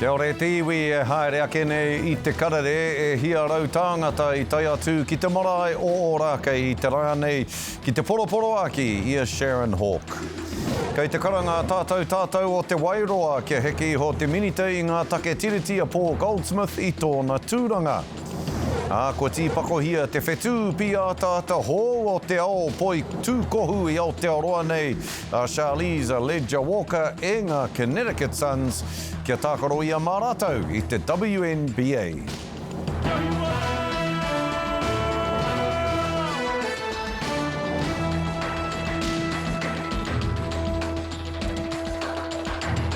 Kia ora e te iwi e haere ake nei i te karere e hia tāngata i tae atu ki te marae o Ōrākei i te rā nei ki te poroporoaki i a Sharon Hawke. Kei te karanga a Tātou Tātou o Te Wairoa kia heke iho te Minita i ngā take Tiriti a Paul Goldsmith i tōna tūranga. Ā, kua tīpakohia te whetū pīataata hou o te ao poi tūkohu i Aotearoa nei a Charlize Leger-Walker e ngā Connecticut Suns kia tākaro ia mā rātou i te WNBA.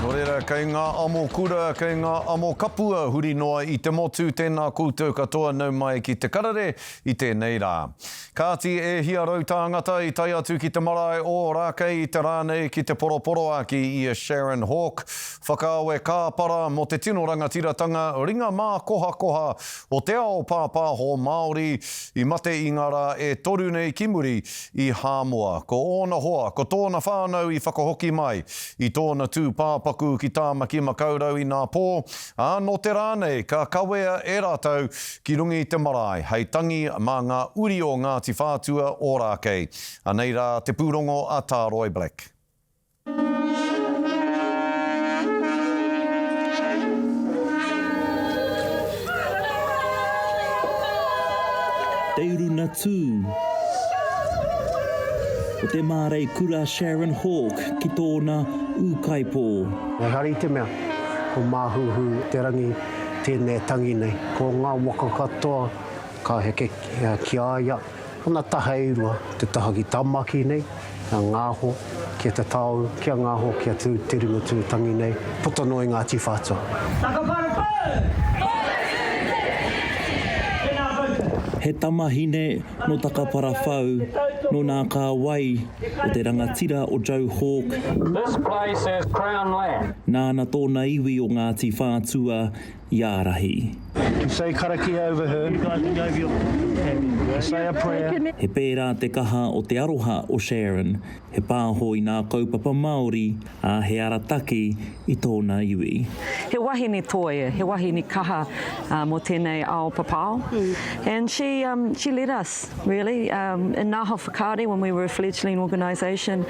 Nō reira, kei ngā amo kura, kei ngā amo kapua huri noa i te motu, tēnā koutou katoa nau mai ki te karere i tēnei rā. Kāti e hia tāngata i tae atu ki te marae o Ōrākei i te rā nei ki te poroporoaki i a Sharon Hawke, whakaawe kāpara mō te tino rangatiratanga ringa mākohakoha o te ao pāpāho Māori i mate i ngā rā e toru nei ki muri i Hāmoa. Ko ōna hoa, ko tōna whānau i whakahoki mai i tōna tūpāpaku ki Tāmaki Makaurau inā pō, ā, nō te rā nei ka kawea e rātou ki runga i te marae hei tangi mā ngā uri o Ngāti Whātua Ōrākei. Anei rā te pūrongo a Tāroi Black. Te uruna tū o te māreikura Sharon Hawke ki tōna ūkaipō. Ehara i te mea, ko Māhuhu te rangi tēnei e tangi nei. Ko ngā waka katoa ka heke ki a ia. Ana taha e rua, te taha ki Tamaki nei, a Ngāho, ki a Te Taou, ki a Ngāho, ki a Tū, te ringa tū tangi nei, puta noa i Ngāti Whātua. He tamahine no Takaparawhau, no nā kāwai o te rangatira o Joe Hawke. This place is Crown land. Nāna tōna iwi o Ngāti Whātua i ārahi. To say karakia over her, to say a prayer. He pērā te kaha o te aroha o Sharon, he pāho i nā kaupapa Māori, ā, he arataki i tōna iwi. He wahine toi, he wahine kaha mō tēnei ao papao. And she, she led us, really. In Ngā Hau Whakaari, when we were a fledgling organisation,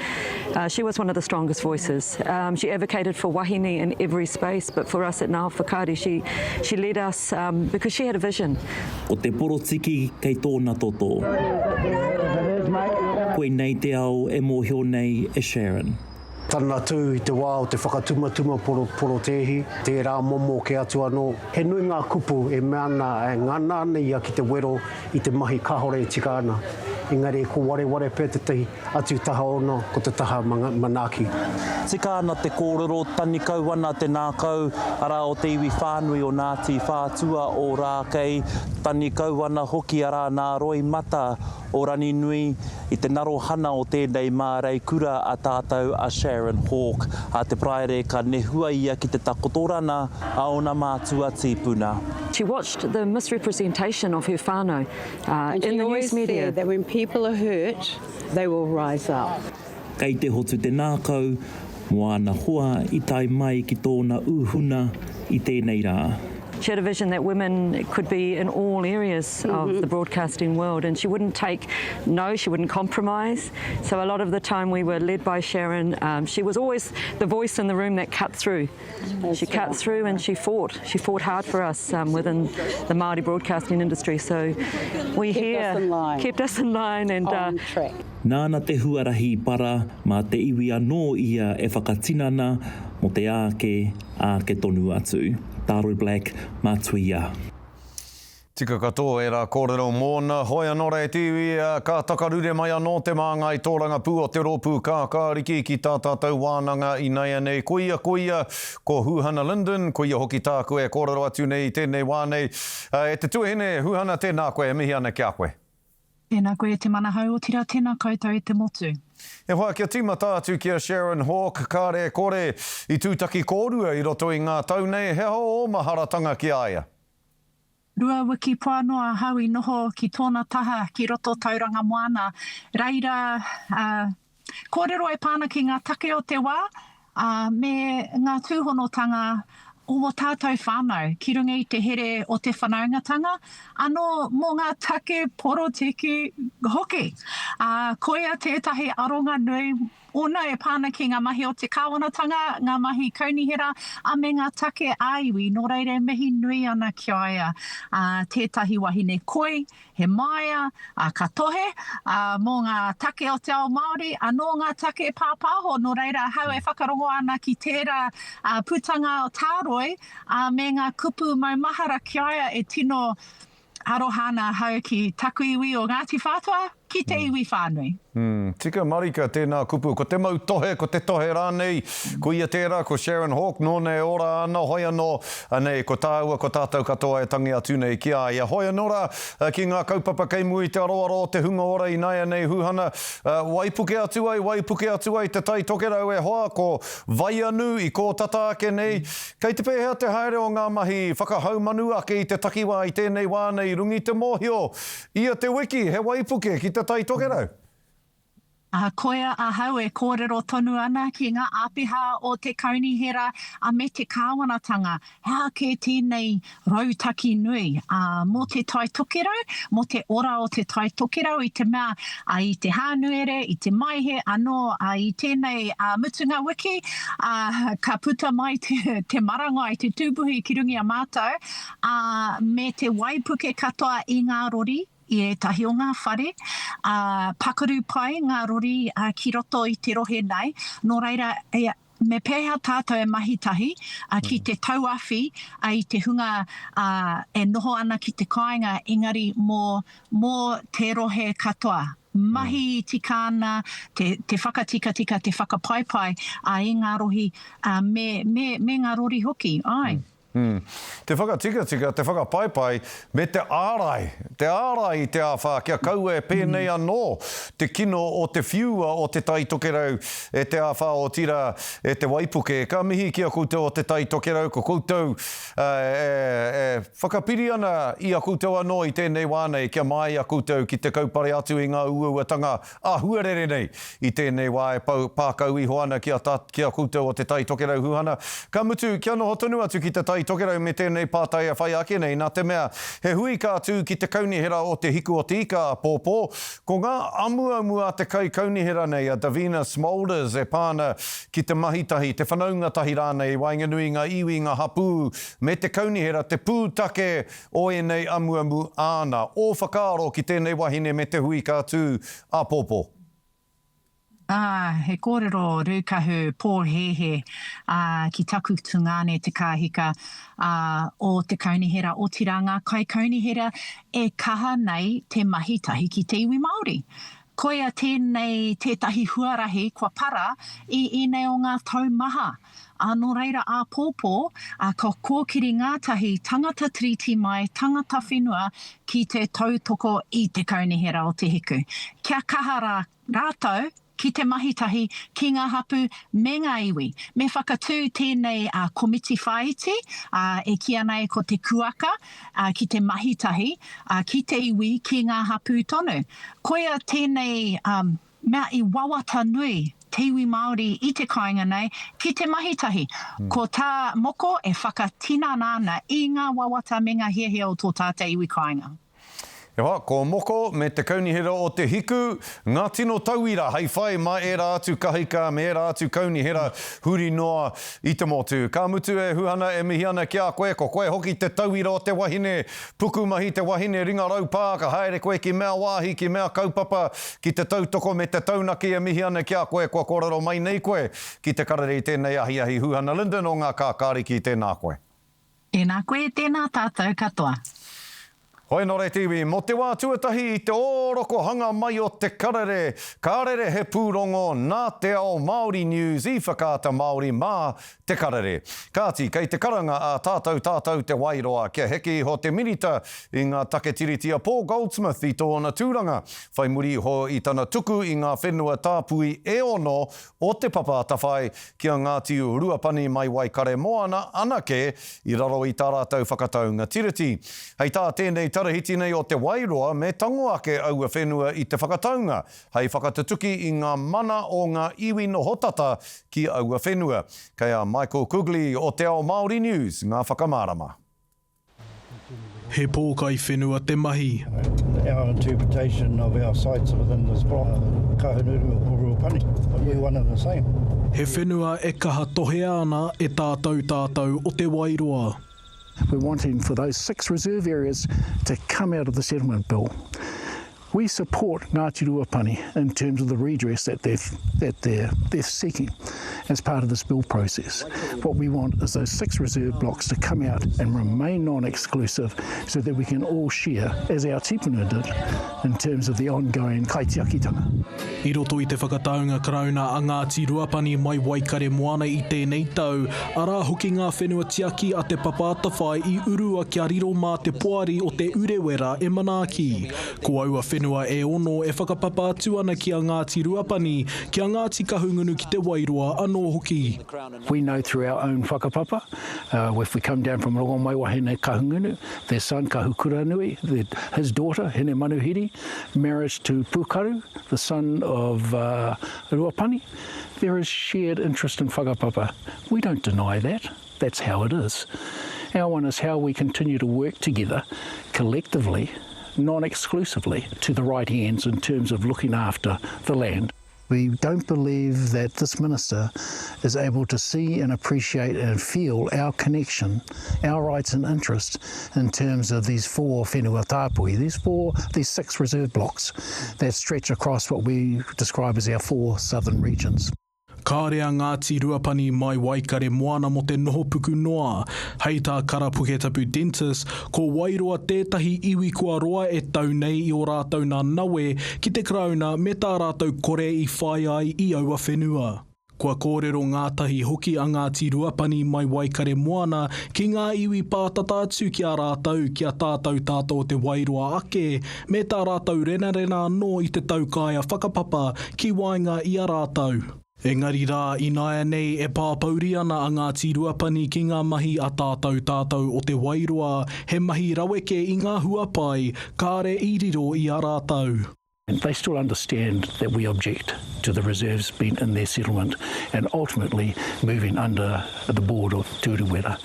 she was one of the strongest voices. Um, she advocated for wahine in every space, but for us at Ngā Whakaari, she, she led us um, because she had a vision. Ko te porotiki kei tōna toto. Koinei te ao e mōhio nei e Sharon. Tana tū i te wā o te whakatumatuma porotēhi, tērā momo kē atu anō. He nui ngā kupu e mea ana, e ngana ana ia ki te wero i te mahi kāore e tika ana. Engari ko wareware pea tētahi Atu taha ono, ko te taha manaaki. Tika ana te kōrero, tanikau ana te nākau, arā o te iwi whānui o Nāti Whātua Ōrākei, tanikau ana hoki arā nā roimata o Ranginui i te narohana o tēnei māreikura a tātou a Sharon Hawke. Ā te Paraire ka nehua ia ki te takotorana a ōna mātua tīpuna. She watched the misrepresentation of her whānau And in she the always news media. said that when people are hurt, they will rise up. Kei te hotu te nākau mō āna hoa i tae mai ki tōna ūhuna i tēnei rā. She had a vision that women could be in all areas of the broadcasting world and she wouldn't take no, she wouldn't compromise. So a lot of the time we were led by Sharon. Um, she was always the voice in the room that cut through. She cut through and she fought. She fought hard for us um, within the Māori broadcasting industry. So we kept here us in line. kept us in line and uh, On track. Nāna te huarahi i para, mā te iwi anō ia e whakatinana mō te āke, āke tonu atu. Tāroi Black, Mātuia. Tika katoa ērā kōrero mōna, hoi anō rā e te iwi, ka takarure mai anō te māngai tōrangapū o te rōpū kākāriki ki tā tātou wānanga inaianei. Koia, koia, ko Huhana Lyndon, koia hoki tāku e kōrero atu nei i tēnei wā nei. E te tuahine, Huhana, tēnā koe, e mihi ana ki a koe. Tēnā koe e Te Manahau, otirā tēnā koutou e te motu. E hoa, kia tīmata atu ki a Sharon Hawke, kāre e kore i tūtaki kōrua i roto i ngā tau nei, he aha ō maharatanga ki a ia? Rua wiki poa noa ahau i noho ki tōna taha ki roto Tauranga Moana. Reira, kōrero e pā ana ki ngā take o te wā, ā, me ngā tūhonotanga. o wō tātou whānau ki runga i te here o te whanaungatanga, anō mō ngā take porotiki hoki. Ā, koia tētahi aronga nui ōna e pā ana ki ngā mahi o te kāwanatanga, ngā mahi kaunihera, ā, me ngā take ā-iwi, nō reira e mihi nui ana ki a ia, ā, tētahi wahine koi, He māia, ā, ka tohe, ā, mō ngā take o te ao Māori, anō ngā take pāpāho, nō reira ahau e whakarongo ana ki tērā, ā, putanga tāroi, ā, me ngā kupu maumahara ki a ia e tino aroha ana ahau ki taku iwi o Ngāti Whātua, ki te iwi whānui. Mm, tika marika tēnā kupu. Ko te mau tohe, ko te tohe rānei, ko ia tērā, ko Sharon Hawke, nōna e ora ana, hoi anō, anei, ko tāua, ko tātou katoa e tangi atu nei ki a ia. Hoi anō rā, ki ngā kaupapa kei mua i te aroaro o te hunga ora ināianei, Huhana, waipuke atu ai, waipuke atu ai te Tai Tokerau e hoa, ko Vaianu i kō tata ake nei. Kei te pēhea te haere o ngā mahi whakahaumanu ake i te takiwā i tēnei wā nei i runga i te mōhio Ia te wiki, he waipuke ki te Tai Tokerau. Ā, koia ahau e kōrero tonu ana ki ngā āpiha o te Kaunihera me te Kāwanatanga, he aha kē tēnei rautaki nui, ā, mō te Tai Tokerau, mō te ora o te Tai Tokerau i te mea, ā, i te Hānuere, i te Maehe anō, ā, i tēnei, ā, mutunga wiki, ā, ka puta mai te, te marangai, te tūpuhi ki runga i a mātou, ā, me te waipuke katoa i ngā rori, i ētahi o ngā whare, ā, pakaru pai ngā rori ki roto i te rohe nei, nō reira, me pēhea tātou e mahi tahi ki te tauawhi i te hunga e noho ana ki te kāinga, engari mō, mō te rohe katoa. Mahi tika ana te, te whakatikatika, te whakapaipai i ngā rohi, me, me, me ngā rori hoki, āe. Te whakatikatika, te whakapaipai, me te ārai, te ārai i te āwhā kia kaua e pēnei anō te kino o te whiua o Te Tai Tokerau e te āwhā otirā e te waipuke. Ka mihi ki a koutou o Te Tai Tokerau, ko koutou e whakapiri ana i a koutou anō i tēnei wā nei kia māia koutou ki te kaupare atu i ngā uauatanga āhuarere nei i tēnei wā e pau pākau iho ana ki a ta, ki a koutou o Te Tai Tokerau Huhana. Ka mutu, kia noho tonu atu ki Te Tai Tokerau me tēnei pātai e whai ake nei, nā te mea, he hui ka tū ki te kaunihera o Te Hiku o Te Ika āpōpō, ko ngā amuamu a te kaikaunihera nei, a Davina Smolders e pā ana ki te mahi tahi, te whanaunga tahi rānei i waenganui i ngā iwi, ngā hapū me te kaunihera, te pūtake o ēnei amuamu āna. Ō whakaaro ki tēnei wahine me te hui ka tū āpōpō? Ā, he kōrero rūkahu pōhēhē, ā, ki taku tungāne Te Kāhika, ā, o te kaunihera, otirā ngā kaikaunihera e kaha nei te mahi tahi ki te iwi Māori. Koia tēnei tētahi huarahi kua para i ēnei o ngā tau maha. Ā, nō reira āpōpō, ā, ka kōkiri ngātahi tangata Tiriti mai, tangata whenua ki te tautoko i te Kaunihera o Te Hiku. Kia kaha rā rātou ki te mahi tahi ki ngā hapū me ngā iwi. Me whakatū tēnei komiti whāiti, ā, e kīia nei ko te kuaka, ā, ki te mahi tahi, ā, ki te iwi, ki ngā hapū tonu. Koia tēnei, ā, mea i wawata nui te iwi Māori i te kāinga nei ki te mahi tahi. Ko tā Moko e whakatinana ana i ngā wawata me ngā hiahia o tō tātou iwi kāinga. E hoa, ko Moko me te Kaunihera o Te Hiku ngā tino tauira hei whai mā ērā atu kahika me ērā atu kaunihera huri noa i te motu. Ka mutu e Huhana e mihi ana ki a koe, ko koe hoki te tauira o te wahine pukumahi, te wahine ringa raupā, ka haere koe ki mea wāhi, ki mea kaupapa, ki te tautoko me te taunaki e mihi ana ki a koe kua kōrero mai nei koe ki te karere i tēnei ahiahi Huhana Lyndon o Ngā Kākāriki tēnā koe. Tēnā koe, tēnā tātou katoa. Hoi nō reira te iwi, mō te wā tuatahi i te ōrokohanga mai o te karere, ka rere he pūrongo nā Te Ao Māori News i Whakaata Māori mā te karere. Kāti, kei te karanga a Tātou Tātou Te Wairoa kia heke iho te Minita i ngā take tiriti a Paul Goldsmith i tōna tūranga, whai muri iho i tana tuku i ngā whenua tāpui e ono o Te Papa Atawhai ki a Ngāti Ruapani mai Waikaremoana anake i raro i tā rātou whakataunga tiriti. Hei tā tēnei. Tarahiti nei o Te Wairoa me tango ake aua whenua i te whakataunga hei whakatutuki i ngā mana o ngā iwi noho tata ki aua whenua. Kei a Michael Kugley o Te Ao Māori News ngā whakamārama. He pōkai whenua te mahi. Our interpretation of our sites within this block, Kahungunu or Ruapani, but we're one and the same. He whenua e kaha tohea ana e tātou tātou o Te Wairoa. We're wanting for those six reserve areas to come out of the settlement bill. We support Ngāti Ruapani in terms of the redress that they've, that they're, they're seeking as part of this bill process. What we want is those six reserve blocks to come out and remain non-exclusive so that we can all share, as our tipuna did, in terms of the ongoing kaitiakitanga. I roto i te whakataunga Karauna a Ngāti Ruapani mai Waikaremoana i tēnei tau, arā hoki ngā whenua tiaki a Te Papa Atawhai i urua kia riro mā te Poari o Te Urewera e manaaki. Ko aua whenua e ono e whakapapa atu ana ki a Ngāti Ruapani, ki a Ngāti Kahungunu ki Te Wairoa anō hoki. We know through our own whakapapa, if we come down from Rongomaiwahine Kahungunu, their son Kahukuranui, his daughter Hinemanuhiri, marriage to Pukaru, the son of Ruapani, there is shared interest in whakapapa. We don't deny that. That's how it is. Our one is how we continue to work together collectively, non-exclusively, to the right hands in terms of looking after the land. We don't believe that this minister is able to see and appreciate and feel our connection, our rights and interests in terms of these four whenua tāpui, these four, these six reserve blocks that stretch across what we describe as our four southern regions. Kāre a Ngāti Ruapani mai Waikaremoana mō te noho puku noa. Hei tā Kara Puketapu Dentist, ko Wairoa tētahi iwi kua roa e tau nei i ō rātou nā nawe ki te Karauna me tā rātou kore i whai ai i aua whenua. Kua kōrero ngātahi hoki a Ngāti Ruapani mai Waikaremoana ki ngā iwi pātata atu ki a rātou, ki a tātou tātou o Te Wairoa ake, me tā rātou renarena anō i te taukaea whakapapa ki waenga i a rātou. Engari rā, ināianei e pāpouri ana a Ngāti Ruapani ki ngā mahi a tātou tātou o Te Wairoa, he mahi raweke i ngā hua pai, kāre i riro i a rātou. They still understand that we object to the reserves being in their settlement and ultimately moving under the board of Te Urewera.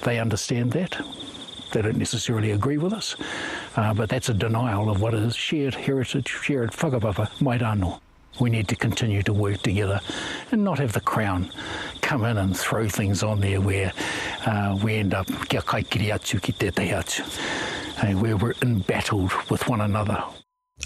They understand that. They don't necessarily agree with us, uh, but that's a denial of what is shared heritage, shared whakapapa mai rānō. We need to continue to work together and not have the Crown come in and throw things on there where uh, we end up kia kaikiri atu ki tētahi atu, where we're embattled with one another.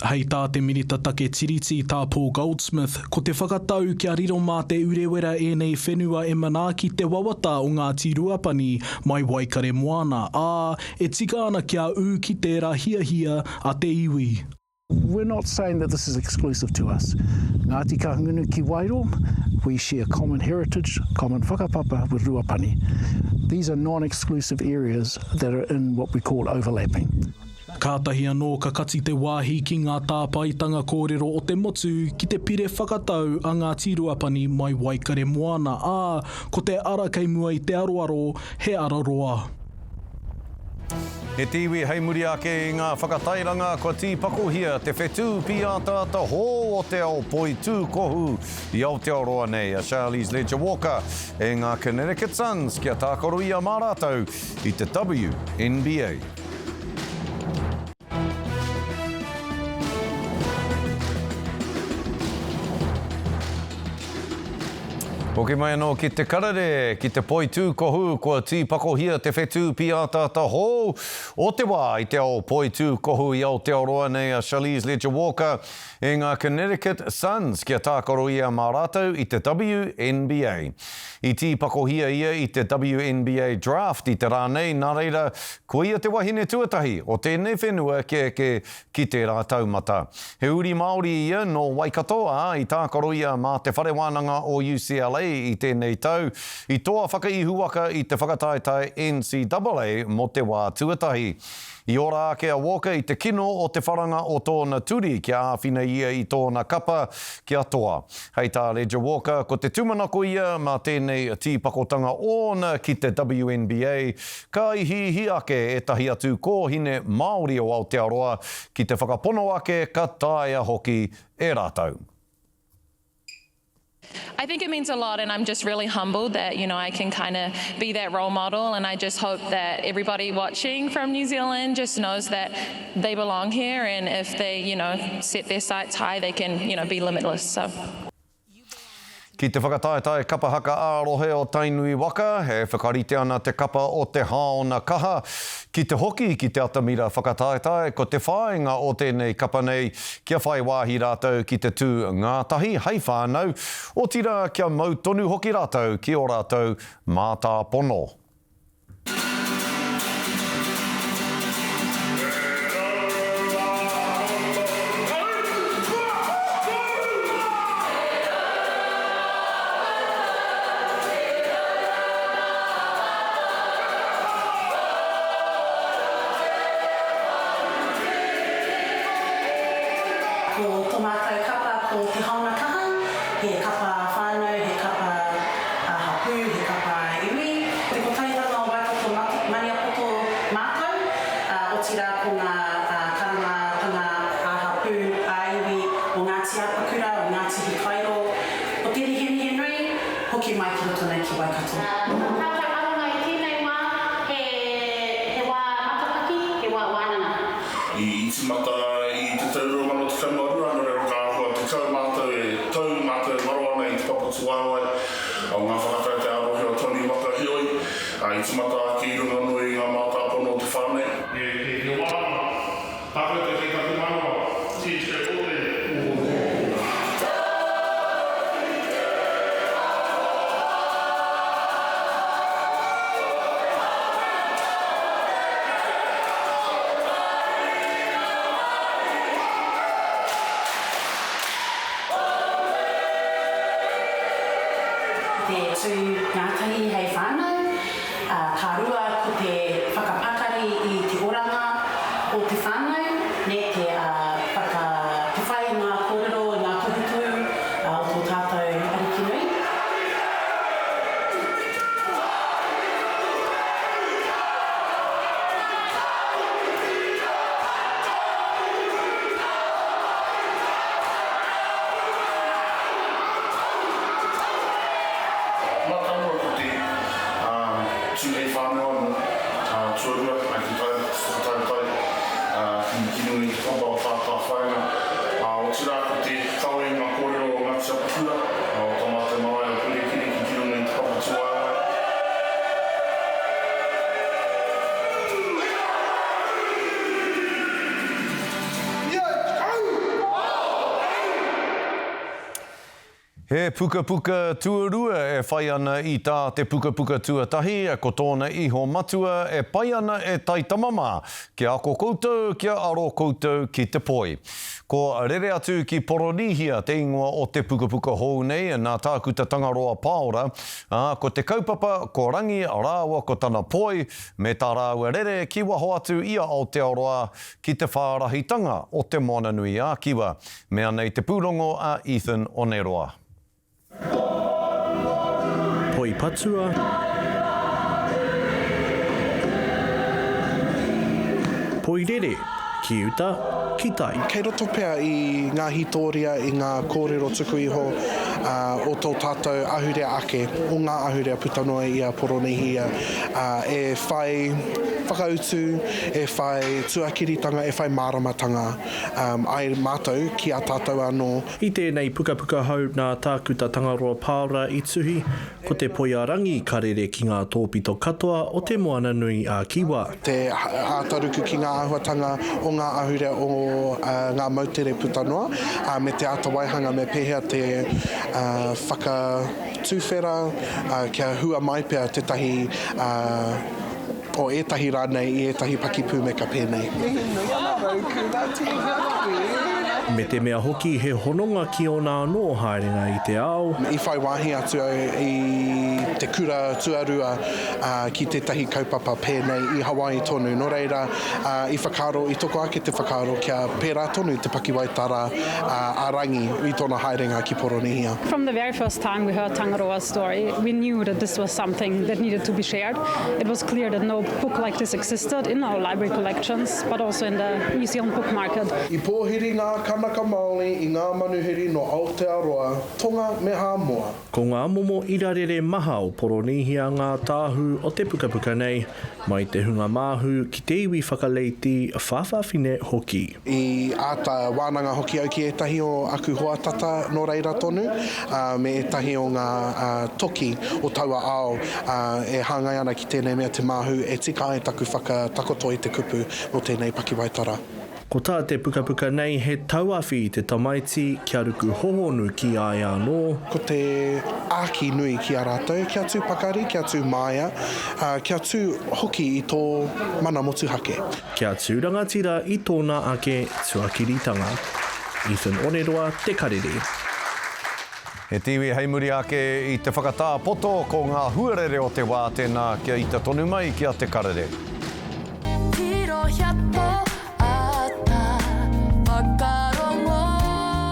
Hei tā te Minita Take Tiriti, tā Paul Goldsmith, ko te whakatau kia riro mā Te Urewera ēnei whenua e manaaki te wawata o Ngāti Ruapani mai Waikaremoana, ā, e tika ana kia ū ki tērā hiahia a te iwi. We're not saying that this is exclusive to us. Ngāti Kahungunu ki Wairō, we share common heritage, common whakapapa with Ruapani. These are non-exclusive areas that are in what we call overlapping. Kātahi anō ka kati te wāhi ki ngā tāpaetanga kōrero o te motu ki te pire whakatau a Ngāti Ruapani mai Waikaremoana, ā, ko te ara kei mua i te aroaro, he ara roa. He tīwi hei muri ake i ngā whakatairanga kua tīpakohia te whetū pīataata hou o te ao poitūkohu i Aotearoa nei, a Charlize Ledger-Walker, e ngā Connecticut Suns kia tākaro ia mā rātou i te WNBA. Hoki mai anō ki te karere, ki te poitūkohu, kua tīpakohia te whetū pīataata hou o te wā i te ao poitūkohu i Aotearoa nei a Charlize Ledger-Walker e ngā Connecticut Suns kia tākaro ia mā rātou i te WNBA. I tīpakohia ia i te WNBA Draft i te rā nei, nā reira, ko ia te wahine tuatahi o tēnei whenua kia eke ki tērā taumata. He uri Māori ia nō Waikato, ā, i tākaro ia mā te Whare Wānanga o UCLA. i tēnei tau, i toa whakaihuwaka i te whakataetae NCAA mō te wā tuatahi. I ora ake a Walker i te kino o te wharanga o tōna turi kia āwhina ia i tōna kapa kia toa. Hei tā Leger Walker, ko te tūmanako ia mā tēnei tīpakotanga ōna ki te WNBA, ka ihiihi ake ētahi atu kōhine Māori o Aotearoa ki te whakapono ake ka taea hoki e rātou. I think it means a lot and I'm just really humbled that, you know, I can kind of be that role model and I just hope that everybody watching from New Zealand just knows that they belong here and if they, you know, set their sights high, they can, you know, be limitless. So. Ki te whakataetae kapa haka ā-rohe o Tainui waka, e whakarite ana te kapa o Te Haona Kaha ki te hoki ki te atamira whakataetae, ko te whāinga o tēnei kapa nei kia whai wāhi rātou ki te tū ngātahi hei whānau, otirā kia mau tonu hoki rātou ki ō rātou mātāpono. Ko to mātou kapa ko Te Haona Kaha, he kapa whānau, he kapa hapū, he kapa iwi. Te Kotahitanga o Waikato Maniapoto mātou, otirā ko ngā karangatanga ā-hapū, ā-iwi o Ngāti Apakura, o Ngāti Hikairo, o Te Rihenihenui, hoki mai ki roto nei ki Waikato. Ko tā tātou aronga i tēnei wā, he, he wā matapaki, he wā wānanga. I tīmata i te tau 2012, nō reira ka āhua 10 mātou e tau mātou e ngaro ana i te papa tūwaewae o ngā whakataetae ā-rohe o Tony Waka, heoi, i tīmata ake i runga anō i ngā mātāpono o te whānau. He, he, he wānanga. Tā koutou kei taku manawa, THK Ōtei. Te tū ngātahi hei whānau, ā, ka rua ko te whakapakari i te oranga o te whānau, nē, te, ā, whaka, te whai i ngā kōrero, i ngā tohutohu, ā, o tō tātou Ariki nui. Mātāmua ko te tū hei whānau anō, tuarua, ai ki tai, whakataetae ki runga i te papa o Tātāwhāinga, otirā ko te kawe i ngā kōrero o Ngāti Apakura, o tā mātou marae o Purekireki ki runga i te papa tūwaewae. He pukapuka tuarua e whai ana i tā te pukapuka tuatahi, ko tōna iho matua e pai ana e taitama mā, kia ako koutou, kia aro koutou ki te poi. Ko Rere Atu ki Poronīhia te ingoa o te pukapuka hou nei nā Tākuta Tangaroa Paora, ā, ko te kaupapa ko Rangi rāua ko tana poi me tā rāua rere ki waho atu i a Aotearoa ki te whārahitanga o Te Moananui-a-Kiwa. Me anei te pūrongo a Ethan Oneroa. Poi patua. Poi rere, ki uta, ki tai. Kei roto pea i ngā hītōria, i ngā kōrero tuku iho o tō tātou ahurea ake, o ngā ahurea puta noa i a Poronihia, e whai whakautu, e whai tuakiritanga, e whai māramatanga ai mātou ki a tātou anō. I tēnei pukapuka hou nā Tākuta Tangaroa Pāora i tuhi, ko te poi a Rangi ka rere ki ngā tōpito katoa o Te Moananui a Kiwa. Te āta ruku ki ngā āhuatanga o ngā ahurea o ngā moutere puta noa, me te āta waihanga me pēhea te whakatuwhera kia hua mai pea tētahi o ētahi rānei i ētahi pakipūmeka pēnei. Mihi nui ana rau kura, tēnā koe. Me te mea hoki he hononga ki ōna anō haerenga i te ao. I whai wāhi atu au i te kura tuarua ki tētahi kaupapa pēnei i Hawaii tonu, nō reira i whakaaro, i toko ake te whakaaro kia pērā tonu te pakiwaitara a Rangi i tōna haerenga ki Poronihia. From the very first time we heard Tangaroa's story, we knew that this was something that needed to be shared. It was clear that no book like this existed in our library collections, but also in the New Zealand book market. I pōhiri ngā Kanaka Maoli i ngā manuhiri nō Aotearoa, Tonga me Hāmoa. Ko ngā momo irarere maha o Poronīhia ngā tāhū o te pukapuka nei, mai te hunga māhū ki te iwi whakaleiti whawhawhine hoki. I āta wānanga hoki au ki ētahi o aku hoa tata nō reira tonu, ā, me ētahi o ngā toki o taua ao, ā, e hāngai ana ki tēnei mea te māhū e tika ai taku whakatakoto i te kupu mō tēnei pakiwaitara. Ko tā te pukapuka nei he tauawhi i te tamaiti kia ruku hohonu ki a ia anō. Ko te āki nui ki a rātou, kia tū pakari, kia tū māia, ā, kia tū hoki i tō mana motuhake. Kia tū rangatira i tōna ake tuakiritanga. Ethan Oneroa, Te Karere. He tīwi hei muri ake i te whakatā poto ko ngā huarere o te wā tēnā kia ita tonu mai ki a Te Karere. Tirohia tō ata whakarongo.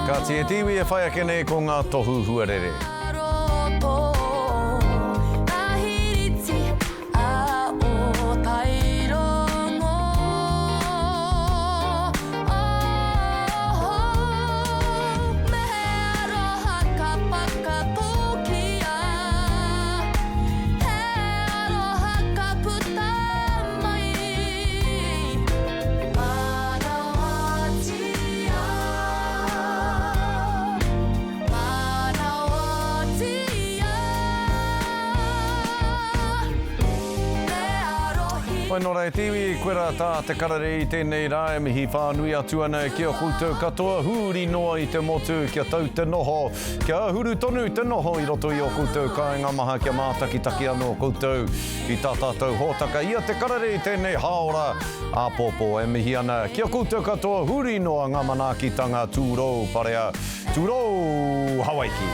Kāti e te iwi e whai ake nei ko ngā tohu huarere. Roto, Tahiriti, A o Tairongo, oh, me he aroha ka whakatōkia, he aroha ka puta mai. Manawatia, manawatia. Whai nō rā e te iwi, koe rā tā te karere i tēnei rā e mihi whānui atu ana ki a koutou katoa huri noa i te motu kia tau te noho, kia āhuru tonu te noho i roto i ō koutou kāinga maha kia mātakitaki anō koutou i tā tātou hōtaka i a te karere i tēnei hāora āpōpō e mihi ana ki a koutou katoa huri noa ngā manaakitanga tūrou parea Turou Hawaiki!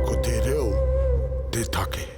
Ko te reo te take.